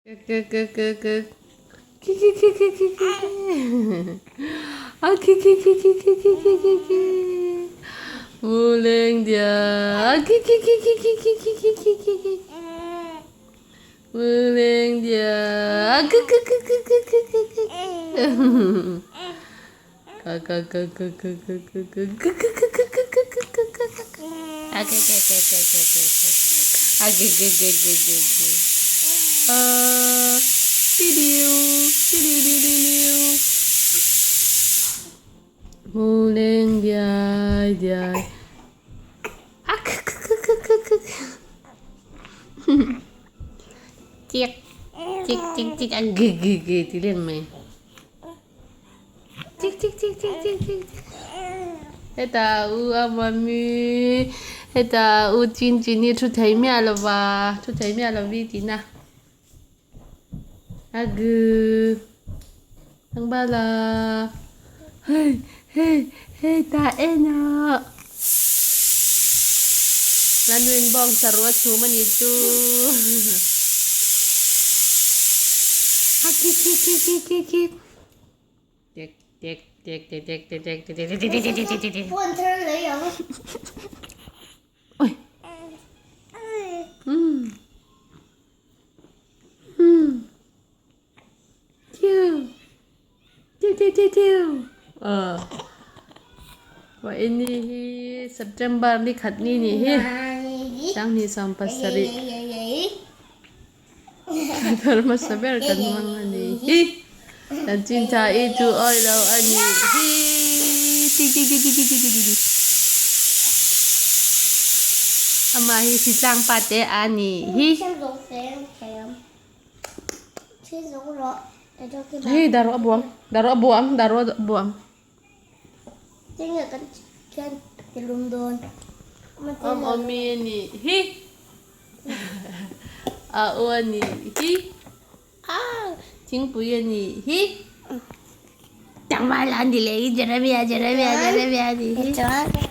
Mu leng diai diai. Chiak chiak chiak chiak a gi gi gi ti leng mai. Chiak chiak chiak chiak chiak chiak. Hetah u a mami hetah u chin chin hi thu thei miah lova thu thei miah lovi tihna a gư tlangval a hei hei hei tah en a Lanuin bawngsa ruh a chhum a nih chu a khi khi khi khi khi khi. Ni hi September ni khat ni nih hi sanghnih 17 thar hmasa ber kan hmang a ni hi kan chin tha i chu awi lo a ni hi tik tik tik tik tik tik tik amah hi hritlang pa te a ni hi hei daro a buang daro a buang daro a buang. Awm awmi a nih hi a u a nih hi thingpui a nih hi tlangval a ni leh hi Jeremia Jeremia Jeremia a nih hi.